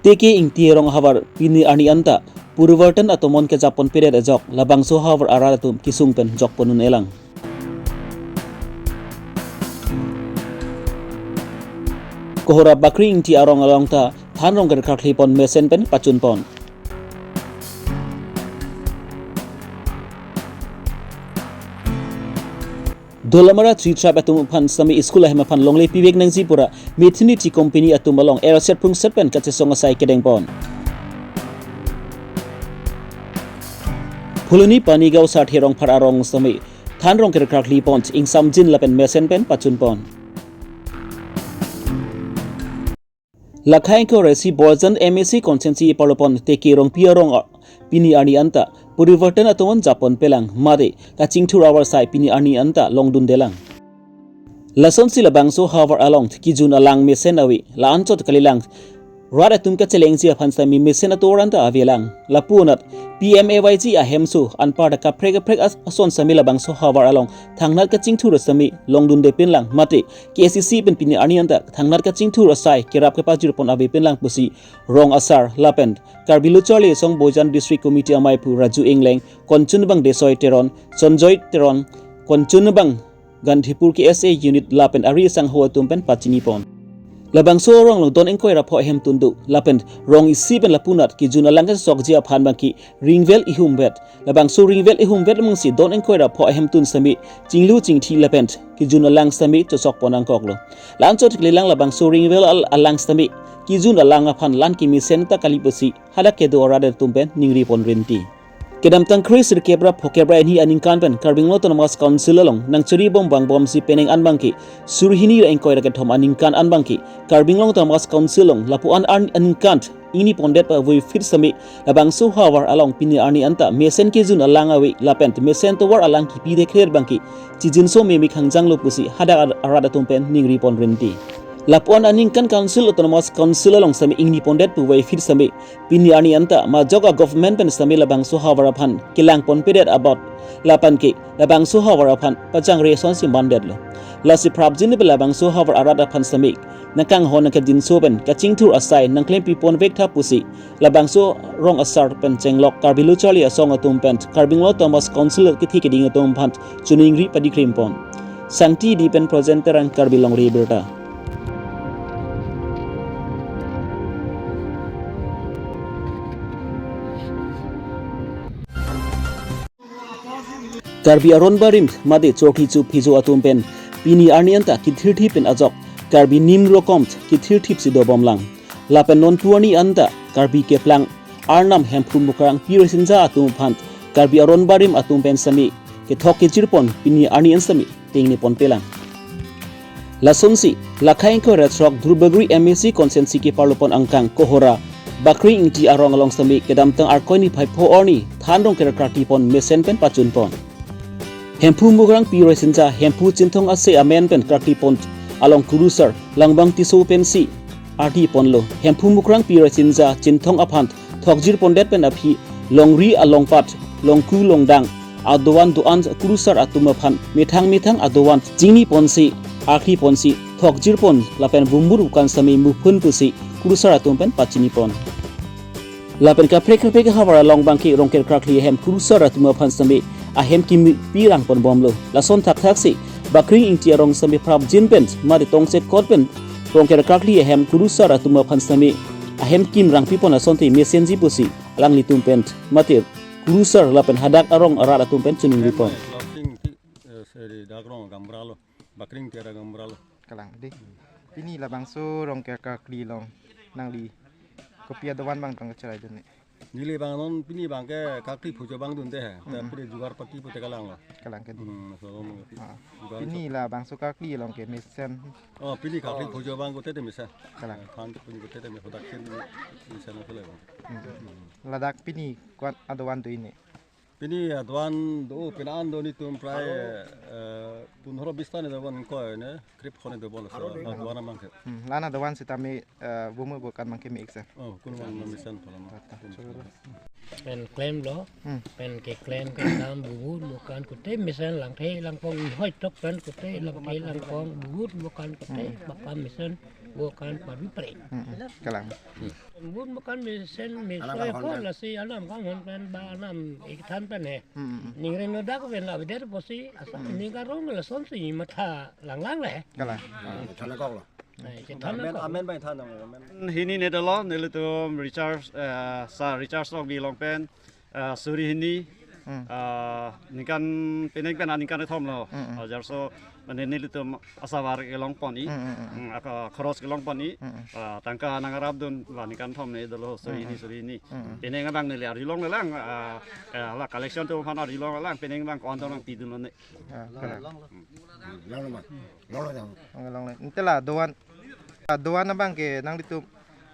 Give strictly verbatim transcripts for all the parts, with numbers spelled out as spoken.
Teke Ingti arong ahavar pini arni anta purivartan atomon kejapon pedet ajok labangso ahavar arat atum kesung pen jokpon un-elang. Kohora Bakri Ingti arong along ta than rong kerkrakli pon mesen pen pachun pon. Dolamara Three Tribe atum aphan sitame school ahem aphan longle pivek nangji pura Mithiniti company atum along erset prungset pen kachesong asai kedeng pon. Phuloni Panigaon Sarthe Rongphar arong sitame than rong kerkrakli pon ingsamjin lapen mesen pen pachun pon. Lakha ingkoi ra isi Borjan M A C constituency parlo pon Teke Rongpi arong a-, pini arni anta purivartan atomon japon pelang mate kachingthur ahavar asai pini arni anta longdundelang. Lasonsi labangso ahavar along kejun alang mesen ave, la-anchot kalilang rat atum kachelengji aphan sitame mesen atovar anta avelang. Lapu anat P M A Y G ahemso anparta kaprek kaprek as-, ason sitame labangso ahavar along thangnat kachingthur sitame longdunde pinlang mate K A C C pen pini arni anta thangnat kachingthur asai kerap kepajir pon ave pinlang pusi rong asar lapen Karbi Lo Charli Asong Bojan District Committee amei aphu Raju Engleng, Kanchanbang Desoi Teron, Sanjoy Teron, Kanchanbang Gandhipur K S A unit lapen ari asangho atum pen pachini pon. Labangso arong along don ingkoi ra pho ahemtun do lapen rong isi pen lapu anat kejun alang kesokji aphan bangke ringvel ihumvet. Labangso ringvel ihumvet amangsi don ingkoi ra pho ahemtun sitame chinglu chingthi lapen kejun alang sitame chosok pon nangkoklo. La-anchot kalilang labangso ringvel al-, alang sitame kejun alang aphan lan kemesen ta kali pusi hadak kedo arat atum pen ningri pon rinti. Kedamtang kre sirkep ra phokep ra hini aningkan pen Karbi Anglong Autonomous Council along nangchari bom vangbomsi penang an bangke suri hini ra ingkoi ra kethom aningkan an bangke Karbi Anglong Autonomous Council along lapu-an an aningkan ingni pondet pavoi phit sitame labangso ahavar along pini arni anta mesen kejun alang ave lapen mesen tovar alang kipi dekret bangke chijinso meme khangjanglo pusi hadak ar-, arat atum pen ningri pon rinti. Lapu-an aningkan Council Autonomous Council along sitame ingni pondet pavoi phit sitame pini arni anta majok a-government pen sitame labangso ahavar aphan kelang pon pedet abot lapen ke labangso ahavar aphan pajangre asonsi mandetlo. Lasi prapjin pen labangso ahavar arat aphan sitame nangkanghon nangkejinso pen kachingthur asai nangklempi pon vektha pusi labangso rong asar pen chenglok Karbi Lo Charli Asong atum pen Karbi Anglong Autonomous Council kethe keding atum aphan choningri padikrim pon. Sangti di pen Presenter ang Karbi Longri Birta. Karbi aron barim mate chokri chu phijo atum pen pini arni anta kethirthip pen ajok Karbi nim rokom kethirthipsi dobomlang. Lapen non pu arni anta Karbi keplang Arnam Hemphu Mukrang Pi Rasinja atum aphan Karbi aron barim atum pen sitame kethok kejir pon pini arni an sitame tengne pon pelang. Lasonsi, lakha ingkoi ra throk Duarbagori M A C constituency keparlo pon angkang Kohora Bakri Ingti arong along sitame kedamtang Arkoi niphai pho arni than rong kerkrakli pon mesen pen pachun pon. Hemphu Mukrang Pi Rasinja, Hemphu Chinthong Ase amen pen krakli pon along kurusar Langbang Tisso pensi ardi ponlo. Hemphu Mukrang Pi Rasinja Chinthong aphan thokjir pondet pen aphi longri alongpat, longku longdang adovan do-an kurusar atum aphan methang methang adovan chingni ponsi akli ponsi thokjir pon lapen bumbur bukan sitame muphun pusi kurusar atum pen pachini pon. Lapen kaprek kaprek ahavar along bangke rong kerkrakli ahem kurusar atum aphan sitame ahem kimpi rang pon bomlo. Lason thakthak si Bakri Ingti arong sitame prapjin pen mate tongset kot pen rong kerkrakli ahem kurusar atum aphan sitame ahem kim rangpi pon asonte mesenji pusi alanglitum pen mate kurusar lapen hadak arong arat atum pen choningri pon. Lasing ti, eh, seri dak rong gambralo, Bakri Ingti arong gambralo. Kalang di. Pini labangso rong kerkrakli along nangli kopi adovan abang tong kacheraidun ne? Neli abang non pini abangke krakli phujo abang dunde he. Ta pini jugar pati pute kalanglo. Kalang ke di. Hmm, so, ah, jugar pini labangso krakli along ke mesen. Oh, pini krakli phujo abang kote te mesen. Kalang. Eh, than te pini kote te mesen, hadak ken mesen na thole abang. Hmm. Ladak pini ko-an adovan do-i ne? Pini adovan do, pini an do netum prai, eh, pondro bis ta ne dovan ko ne, krip khone dovan so, adovan abangke. Hmm, la-an adovan sitame, eh, bumu bukan abangke me-ik sa. Oh, kun abang mesen pala. Pen klemlo, hmm, pen keklem kedam bumu bukan kote mesen langthe langpong hoi tok pen kote langthe langpong bumu bukan kote, hmm, baka mesen. Bukan pabi pre. Hmm, hmm. Kalang. Bun bukan mesen mesoi pon lasi anam kanghon pen ba anam ik than pen he. Hmm, hmm, hmm. Ningring no dak pen la beder posi asa ning karong lason si matha langlang le. Kalang. Than kok lo. Amen, amen, bai than dong, amen. Hini ne dolo, nelitum Richard, eh, Sir Richard Rongpi along pen, eh, suri hini, hmm, eh, ningkan penang pen ningkan kethom lo. Hmm, hmm. Ajar so, mane nelitum asavar kelong pon-i, hmm, hmm, hmm, hmm, aka khoros kelong pon-i, hmm, hmm, eh, tangka nang arap dun la ningkan thom ne dolo, suri hini, hmm, hmm, suri hini. Hmm, hmm. Penang abang neli arjulong lelang, eh, eh, la collection atum aphan arjulong lelang, penang abang ko-an tong nangpidun lo ne. Ah, kalang. Hmm. Long lo ma. Long lo jang. Long lo, long lo. Ante la doan, la doan abang ke nanglitum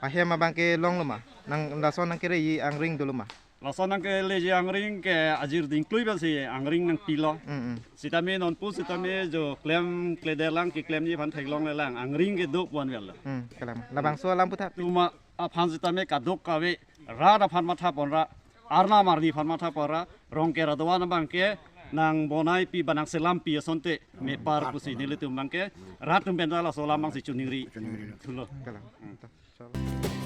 ahem abang ke long lo ma? Nang lason nangkere-i angring dolo ma? Lason nangkere-i angring ke ajir dingklui pensi angring nangpilo. Mm, mm. Sitame nonpu sitame jo klem kleder lang keklemji aphan theklong lelang angring ke dok bon vel. Mm, kalang. Labangso alam puthot. Atum aphan sitame kadokave rat aphan matha ponra, arnam arni aphan matha ponra, Rongker adoan abang ke nang bonai pi ba nang selam pi asonte mepar pusi nelitum abang ke rat atum pen ta laso alam abang si choningri thulo. Kalang.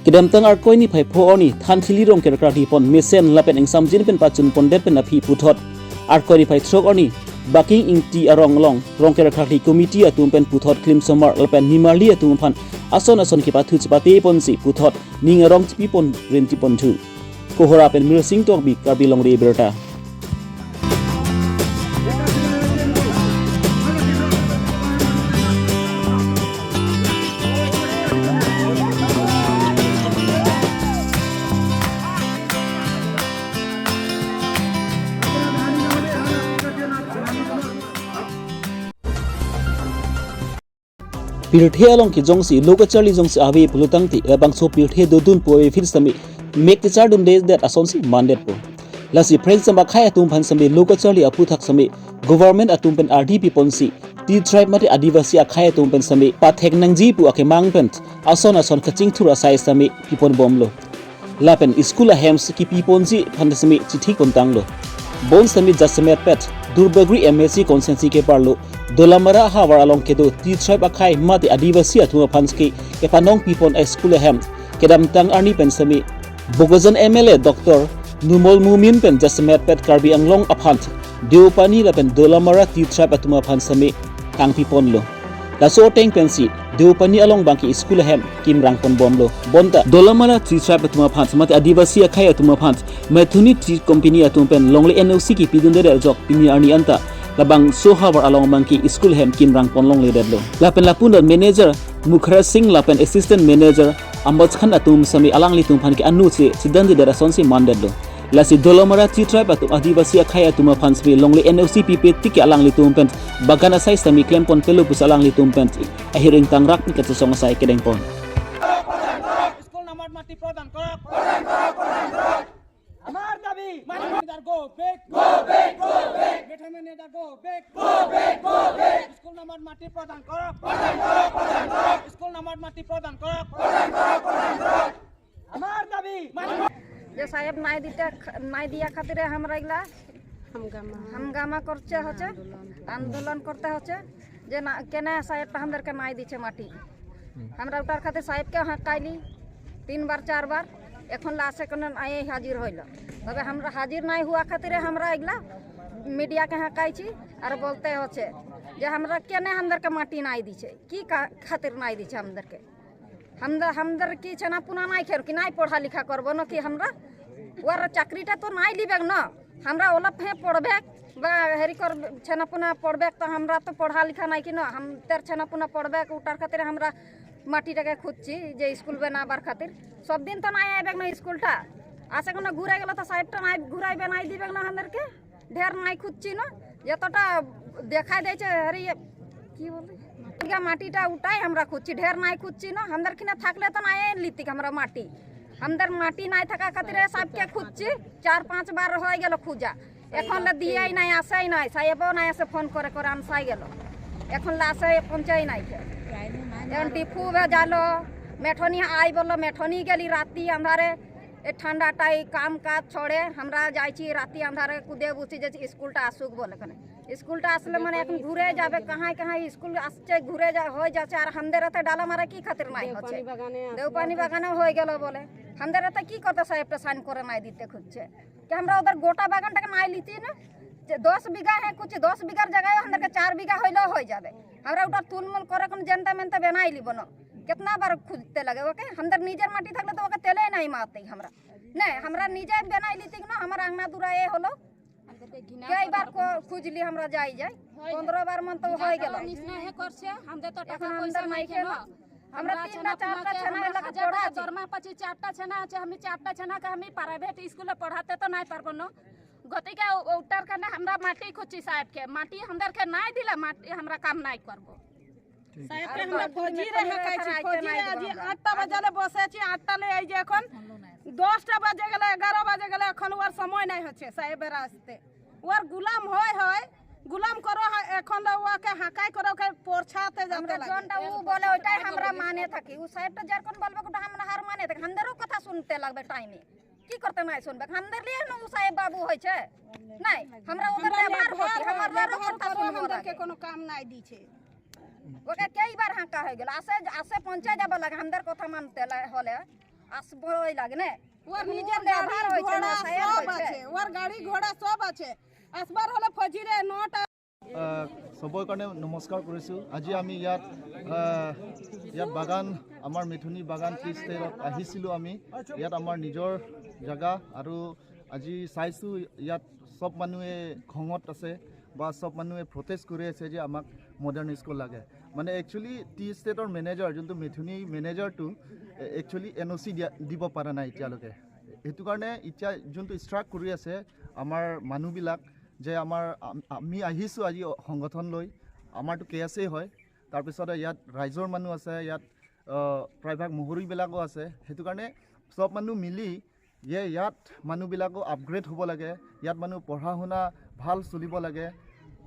Kedamtang Arkoi niphai pho arni Thanthili Rongker karkli pon mesen lapen ingsamjin pen pachun pondet pen aphi puthot Arkoi niphai throk arni Baking Ingti arong along Rongker karkli committee atum pen puthot klimsomar lapen nimarli atum aphan ason ason kepathu chepate ponsi puthot ning arong chipi pon rinti ponthu. Kohora pen Mirsing Tokbi, Karbi Longri Abirta. Pirthe along kejongsi lo kacharli jongsi ave pulotangte labangso pirthe dodun pu ave aphi sitame mek kechardunde det asonsi mandetpo. Lasi phreng samba akhai atum aphan sitame lo kacharli aphuthak sitame government atum pen ardi piponsi T tribe mate Adivasi akhai atum pen sitame pathek nangji pu akemang pen ason ason kachingthur asai sitame pipon bomlo. Lapen school ahem si kipi ponji aphan sitame chithi kontanglo. Bonsitame jasemet pet Duarbagori M A C constituency keparlo Dolamara ahavar along kedo T tribe akhai mate Adivasi atum aphan si kepanong pipon a school ahem kedamtang arni pen sitame Bokajan M L A Doctor Numal Momin pen jasemet pet Karbi Anglong aphan Deopani lapen Dolamara T tribe atum aphan sitame kangpi ponlo. Laso ateng pensi Deopani along abangke school ahem kimrang pon bomlo. Bonta Dolamara T tribe atum aphan mate Adivasi akhai atum aphan Maithoni Tea Company atum pen longle N O C kipidunde ajok pini arni anta labangso ahavar along abangke school ahem kimrang pon longledetlo. Lapen lapu-an manager Mukhara Singh lapen assistant manager Ambaj Khan atum sitame alanglitum aphan ke anu si chedande det asonsi mandetlo. Lasi Dolamara T tribe atum Adivasi akhai atum aphan sitame longle N O C pipe tik ke alanglitum pen bagan asai sitame klem pon pelo pusi alanglitum pen ahir ingtang rak ni kachesong asai kedeng pon. School নামত মাটি প্ৰদান কৰক। আমাৰ দাবী। মাননীয় নেতাৰ go back। Go back, go back। মেথনি নেতাৰ go back। Go back, go back। School নামত মাটি প্ৰদান কৰক। প্ৰদান কৰক, প্ৰদান কৰক। স্কুল নামত মাটি প্ৰদান কৰক। প্ৰদান কৰক, প্ৰদান কৰক। আমাৰ দাবী। যে সাহেব নাই দিতে, নাই দিয়া খাতিরে আমরা এগুলা হাঙ্গামা। হাঙ্গামা করছে হচ্ছে, আন্দোলন। আন্দোলন করতে হচ্ছে যে না, কেনে সাহেব তো আমাদেরকে নাই দিচ্ছে মাটি। আমরা ওটার খাতে সাহেবকে হাঁকাইলি তিনবার চারবার, এখন লাস্টে কোনো নাই হাজির হইল। তবে আমরা হাজির নাই হওয়া খাতিরে আমরা এগুলা মিডিয়াকে হাঁকাইছি আর বলতে হচ্ছে যে আমরা কেনে আমাদেরকে মাটি নাই দিছে, কি কা-, খাতির নাই দিছে আমাদেরকে। আমরা, আমাদের কি ছেনাপুনা নাই খের কি নাই পড়া লেখা করবো না কি আমরা? ওর চাকরিটা তো নাই লিবেক না। আমরা ওলাপ হে পড়বেক বা হেরি কর ছেনাপুনা পড়বেক তো আমরা তো পড়া লেখা নাই কি না? আমাদের ছেনাপুনা পড়বেক ওটার খাতিরে আমরা মাটিটাকে খুঁজছি যে স্কুল বানাবার খাতির। সব দিন তো নাই আইবেক না স্কুলটা। আসে কোনো ঘুরে গেলে তো সাহেবটা নাই ঘুরাইবে নাই দিবেক না আমাদেরকে। ঢের নাই খুঁজছি না, যতটা দেখাই দিয়েছে, আরে ইয়ে, কি বলে? ঠিক আছে, মাটিটা ওটাই আমরা খুঁজছি, ঢের নাই খুঁজছি না, আমাদের কিনা থাকলে তো নাই লিতিক আমরা মাটি। আমাদের মাটি নাই থাকা খাতিরে সাহেবকে খুঁজছি, চার পাঁচ বার হয়ে গেল খুঁজা, এখন লা দিয়াই নাই, আসাই নাই, সাহেবও নাই আসে, ফোন করে করে আনসাই গেল, এখন লা আসে পৌঁছাই নাই। এখন ডিফু ভেজালো, মেঠনি আই বললো, মেঠনি গেলি রাতি আন্ধারে, এ ঠান্ডাটাই কাম কাজ ছড়ে, আমরা যাইছি রাতি আন্ধারে কুদে বসি যে স্কুলটা আসুক বলে কেনে। স্কুলটা আসলে মানে এখন ঘুরে যাবে, কাহাই কাহাই স্কুল আসছে, ঘুরে যা-, হয়ে যাচ্ছে, আর হামদের এতে ডালামারা কি খাতির নাই হচ্ছে? দেওপানি বাগানে হয়ে গেল বলে। হামদের এতে কি করতে সাহেবটা সাইন করে নাই দিতে খুঁজছে? কি আমরা ওদের গোটা বাগানটাকে নাই লিতি না? যে দশ বিঘা হ্যাঁ, কুছ দশ বিঘার জায়গায় আমাদেরকে চার বিঘা হইলেও হয়ে যাবে। আমরা ওটা তুলমুল করে কোনো জেনতা মেনতা বানাই লিব না। কিতনা বার খুঁজতে লাগে ওকে? আমাদের নিজের মাটি থাকলে তো ওকে তেলেই নাই মারতেই আমরা। না, আমরা নিজে বানাই লিতি না, আমার আংনা দূরা এ হলো। কেইবার ক-, খুঁজলি আমরা যাই যাই, পনেরো বার মন তো হয়ে গেল। নিস না হে করছে, আমাদের তো টাকা পয়সা নাই কেন? আমরা তিনটা চারটা ছানা এলাকা পড়া আছে। দরমা পাচ্ছি, চারটা ছানা আছে, আমি চারটা ছানাকে আমি প্রাইভেট স্কুলে পড়াতে তো নাই পারবো না। গতিকে ও-, ওটার কারণে আমরা মাটি খুঁজছি সাহেবকে, মাটি আমাদেরকে নাই দিলে মাটি আমরা কাম নাই করবো। সাহেবকে আমরা ফজিরে হাঁকাইছি, ফজিরে আজি আটটা বাজালে বসেছি, আটটা লে এই যে এখন দশটা বাজে গেলে, এগারো বাজে গেলে এখন ওর সময় নাই হচ্ছে সাহেবের আসতে। ওর গুলাম হয় হয়, গুলাম করো হা-, এখন তো ওকে হাঁকাই করো ওকে পরছাতে যেতে আমরা লাগে। জনটা ও বলে ওইটাই আমরা মানে থাকি। ও সাহেব তো যেরকম বলবে ওটা আমরা হার মানে থাকি। আমাদেরও কথা শুনতে লাগবে টাইমে। কি করতে নাই শুনবে? আমাদের লিয়ে না ও সাহেব বাবু হয়েছে? নাই, আমরা ওদের ব্যবহার করছি, আমাদেরও কথা শুনবো আমাদেরকে লাগে। কোনো কাম নাই দিছে। ওকে কেইবার হাঁকা হয়ে গেল। আসে, আসে পঞ্চায়েত যাব লাগে, আমাদের কথা মানতে লা-, হলে আসবই লাগে না। ওর নিজের গাড়ি ঘোড়া সব আছে, ওর গাড়ি ঘোড়া সব আছে। আসবার হলে ফজিরে নটা। আহ, চবৰ কাৰণে নমস্কাৰ কৰিছোঁ। আজি আমি ইয়াত, আহ, ইয়াত বাগান, আমাৰ মিথুনী বাগান টি ষ্টেটত আহিছিলোঁ আমি। ইয়াত আমাৰ নিজৰ জেগা আৰু আজি চাইছোঁ ইয়াত চব মানুহে খঙত আছে বা চব মানুহে প্ৰটেষ্ট কৰি আছে যে আমাক মডাৰ্ণ স্কুল লাগে। মানে একচুৱেলি টি ষ্টেটৰ মেনেজাৰ, যোনটো মিথুনী মেনেজাৰটো, এ-, একচুৱেলি এন অ' চি দিয়া, দিব পৰা নাই এতিয়ালৈকে। সেইটো কাৰণে এতিয়া যোনটো ষ্ট্ৰাইক কৰি আছে আমাৰ মানুহবিলাক, যে আমাৰ আম-, আমি আহিছোঁ আজি সংগঠন লৈ, আমাৰতো কে এছ এ হয়, তাৰপিছতে ইয়াত ৰাইজৰ মানুহ আছে, ইয়াত, আহ, প্ৰায়ভাগ মহুৰীবিলাকো আছে। সেইটো কাৰণে চব মানুহ মিলি যে ইয়াত মানুহবিলাকো আপগ্ৰেড হ'ব লাগে, ইয়াত মানুহ পঢ়া শুনা ভাল চলিব লাগে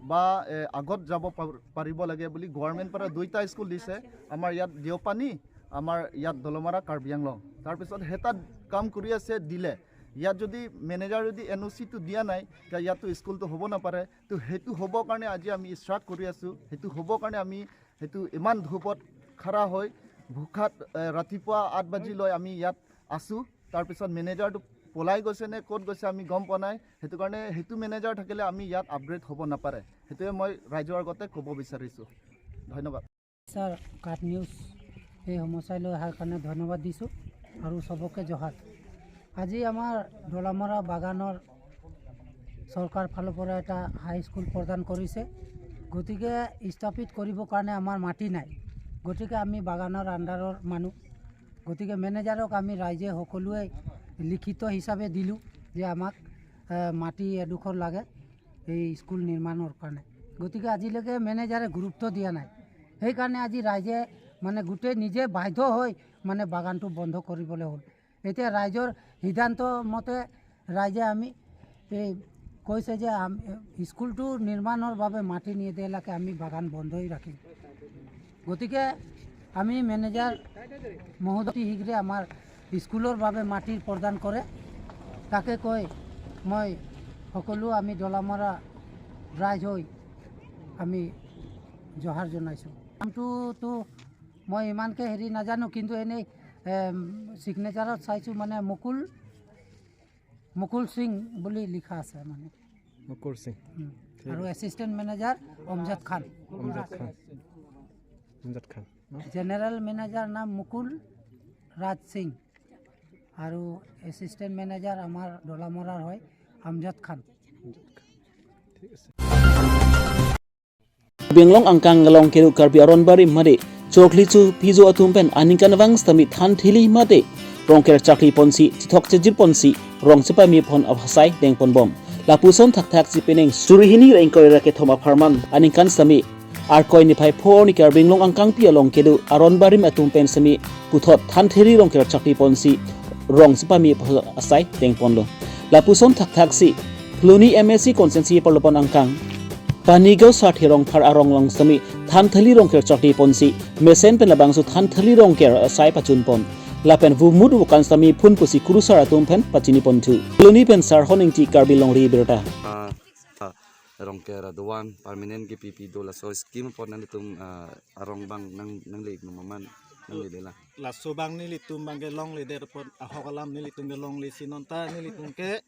বা, এ, আগত যাব পাৰ-, পাৰিব লাগে বুলি গভৰ্ণমেণ্ট পৰা দুইটা স্কুল দিছে। আমাৰ ইয়াত দেওপানী, আমাৰ ইয়াত দলমাৰা কাৰ্বি আংলং। তাৰপিছত সেই তাত কাম কৰি আছে দিলে, ইয়াত যদি মেনেজাৰ যদি এন অ' চিটো দিয়া নাই, তেতিয়া ইয়াততো স্কুলটো হ'ব নাপাৰে। তো সেইটো হ'বৰ কাৰণে আজি আমি ষ্ট্ৰাইক কৰি আছোঁ। সেইটো হ'বৰ কাৰণে আমি সেইটো ইমান ধূপত খাৰা হৈ ভোকাত, এ, ৰাতিপুৱা আঠ বাজি লৈ আমি ইয়াত আছোঁ। তাৰপিছত মেনেজাৰটো পলাই গৈছে নে ক'ত গৈছে আমি গম পোৱা নাই। সেইটো কাৰণে সেইটো মেনেজাৰ থাকিলে আমি ইয়াত আপগ্ৰেড হ'ব নাপাৰে। সেইটোৱে মই ৰাইজৰ আগতে ক'ব বিচাৰিছোঁ। ধন্যবাদ। ছাৰ, কাঠ নিউজ এই সমস্যালৈ অহাৰ কাৰণে ধন্যবাদ দিছোঁ আৰু চবকে জহাৰ। আজি আমাৰ ডলামৰা বাগানৰ চৰকাৰ ফালৰ পৰা এটা হাই স্কুল প্ৰদান কৰিছে, গতিকে স্থাপিত কৰিবৰ কাৰণে আমাৰ মাটি নাই। গতিকে আমি বাগানৰ আণ্ডাৰৰ মানুহ, গতিকে মেনেজাৰক আমি ৰাইজে সকলোৱে লিখিত হিচাপে দিলোঁ যে আমাক, এ, মাটি এডোখৰ লাগে এই স্কুল নিৰ্মাণৰ কাৰণে। গতিকে আজিলৈকে মেনেজাৰে গুৰুত্ব দিয়া নাই। সেইকাৰণে আজি ৰাইজে মানে গোটেই নিজে বাধ্য হৈ মানে বাগানটো বন্ধ কৰিবলৈ হ'ল। এতিয়া ৰাইজৰ সিদ্ধান্ত মতে ৰাইজে আমি এই কৈছে যে আম-, স্কুলটো নিৰ্মাণৰ বাবে মাটি নিদিয়ালৈকে আমি বাগান বন্ধই ৰাখিম। গতিকে আমি মেনেজাৰ মহোদয় অতি শীঘ্ৰে আমাৰ স্কুলৰ বাবে মাটি প্ৰদান কৰে, তাকে কৈ মই সকলো আমি ডলামৰা ৰাইজ হৈ আমি জহাৰ জনাইছোঁ। নামটোতো মই ইমানকে হেৰি নাজানো, কিন্তু এনেই, এম, ছিগনেচাৰত চাইছোঁ মানে মুকুল, মুকুল সিং বুলি লিখা আছে মানে। মুকুল সিং। উম। ঠিক আৰু আছে। এছিষ্টেণ্ট মেনেজাৰ অমজদ খান। অমজদ খান। অমজদ খান, ন? জেনেৰেল মেনেজাৰ নাম মুকুল ৰাজ সিং আৰু এছিষ্টেণ্ট মেনেজাৰ আমাৰ ডলামৰাৰ হয় আমজদ খান। ঠিক আছে। Karbi Anglong angkang along kedo Karbi Aron Barim mate chokli chu pijo atum pen aningkanvang sitame thanthili mate rongker chakli ponsi chithok chejir ponsi rong chepame pon aphasai dengpon bom. Lapuson thakthak si penang suri hini ra ingkoi ra kethom apharman aningkan sitame Arkoi niphai pho arni Karbi Anglong angkangpi along kedo Aron Barim atum pen sitame puthot thanthili rongker chakli ponsi rong chepame aphasai dengponlo. Lapuson thakthak si Phuloni M A C constituency parlopon angkang Panigaon Sarthe Rongphar arong along sitame thanthili rongker chakli ponsi mesen pen labangso thanthili rongker asai pachun pon. Lapen vomut vokan sitame phun pusi kurusar atum pen pachini ponthu. Phuloni pen Sarhon Ingti, Karbi Longri Abirta. Ah, ah, Rongker adovan permanent kepipi do, laso scheme apot nanglitum, ah, arong abang nang, nangle-ik nang ma, man nangle-ik la? Laso abang nelitum abang kelongle det apot, ahok alam nelitum kelongle si non ta nelitum ke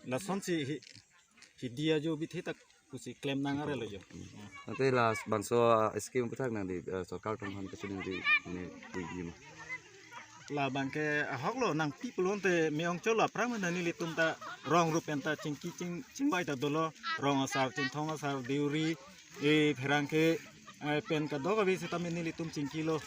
lasonsi hi, hidi ajo bithe ta pusi klem nang arelo jo. Ante labangso, ah, scheme aputhak nangli, ah, sorkar atum aphan kachiningri ne puji ma? Labang ke ahok lo, nangpi pulote me-ong cholo, aphrang mena nelitum ta rong rup pen ta chingki ching, chingvai ta dolo, rong asar, chinthong asar, deuri, eh, pherangke, eh, pen kadokave setame nelitum chingkilo.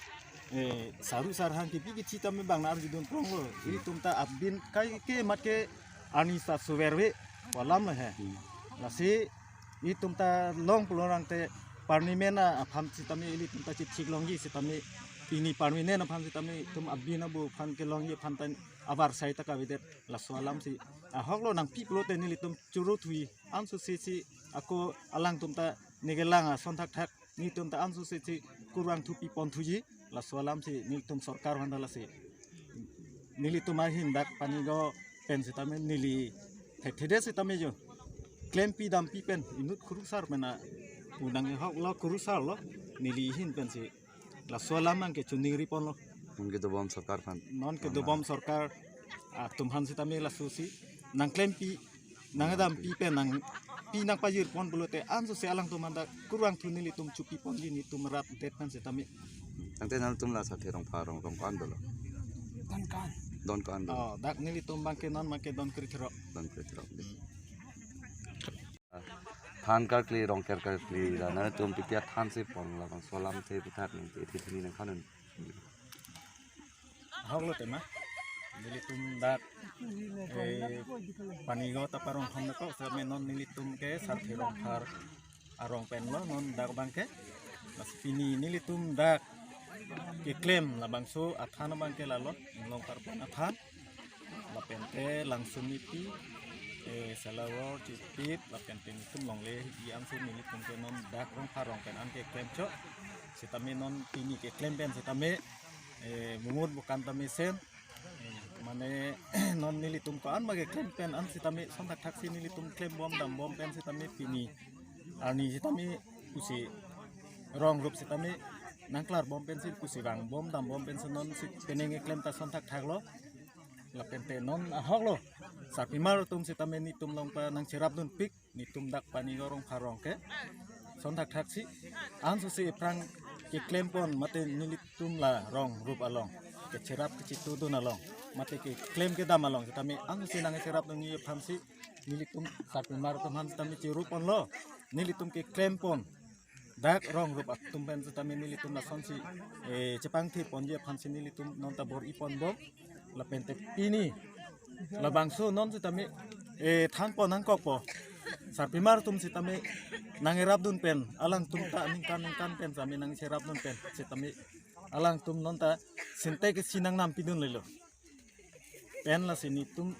Eh, saru sarhang kepi kethi tame bang na arjudun pronglo. Ilitum ta apbin kai ke mat ke arni sa suverve pu alam lo he. Hmm. Lasi itum ta long pulo rang te parliament aphan setame ilitum ta chithik longji setame, pini parliament aphan setame itum abin abu aphan kelongji aphan ta abar sai ta kavedet, laso alam si. Ahok lo, nangpi pulote nelitum churu thui, ansose si ako alangtum ta nekelang ason thakthak, nelitum ta ansose si kurvangthu pipon thuji, laso alam si nelitum sorkar aphan ta lasi. Nelitum ahin dak Panigaon pen setame neli thekthedet setame jo klempi dampi pen inut kurusar mena unang ahok lo, kurusar lo, neli ahin pensi laso alam nangkechiningri ponlo. Non kedobom sorkar aphan. Non kedobom sorkar atum aphan setame laso si nangklempi, nangdampi pen nangpi nangpajir pon pulote ansose alangtum aphan ta kurvangthu nelitum chopi ponji, nelitum rat det pen setame. Tangte nangtum la Sarthe Rongphar arong, rong ko-an dolo? Don ko-an. Don ko-an dolo? Oh, dak nelitum abang ke non abang ke don kre throk. Don kre throk. Than karkli, Rongker karkli, la nangtum pipi athan si pon, labangso alam si aputhak nangtum ithini nangkhan un. Ahok lo tema. Nelitum dak, eh, Panigaon ta parong ham nako, setame non nelitum ke Sarthe Rongphar arong pen lo non dak abang ke. Mas pini nelitum dak keklem labangso athan abang ke lalo, Longpar pon athan. Lapen te Langsun Nipi, eh, Salawor, Chipit, lapen te nelitum longle i angsun nelitum ke non dak Rongphar arong pen an keklem chot. Setame non pini keklem pen setame, eh, mumut bukan tame sen. Eh, mane non nelitum ko-an ma keklem pen an setame son thakthak si nelitum klem bom dam bom pen setame pini arni setame pusi rong rup setame nangklar bom pensi pusi vang bom dam bom pensi non si penang keklem ta son thakthak lo. Lapen te non ahok lo, sarpimar atum setame nelitum along pa nangcherap dunpik, nelitum dak Panigaon Rongphar arong ke. Son thakthak si ansose aphrang keklem pon mate nelitum la rong rup along, kecherap kechitudun along, mate keklem kedam along setame ansose nangcherap dunji aphan si nelitum sarpimar atum aphan setame chiru ponlo, nelitum keklem pon. Dak rong rup atum pen setame nelitum lasonsi, eh, chepangthir ponji aphan si nelitum non ta bor-i pon bom. Lapen te pini labangso non setame, eh, than pon nangkokpo. Sarpimar atum setame nangerap dun pen, alangtum ta ningkan ningkan pen setame nangcherap dun pen setame alangtum non ta sintex isi nangnam pidun lelo. Pen lasi nelitum,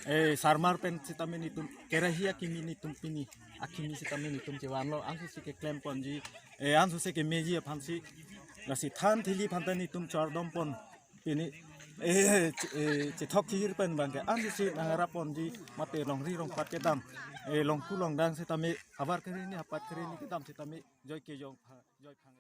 eh, sarmar pen setame nelitum kerahi akimi nelitum pini akimi setame nelitum chevanlo, ansose keklem ponji, eh, ansose kemeji aphan si, lasi than thili aphan ta nelitum chardom pon pini, eh, che-, eh, chethok chihir pen abang ke ansose nangerap ponji mate longri longpat kedam, eh, longku longdang setame havar kere hini hapat kere hini kedam setame joi kejong pha-, joi phang.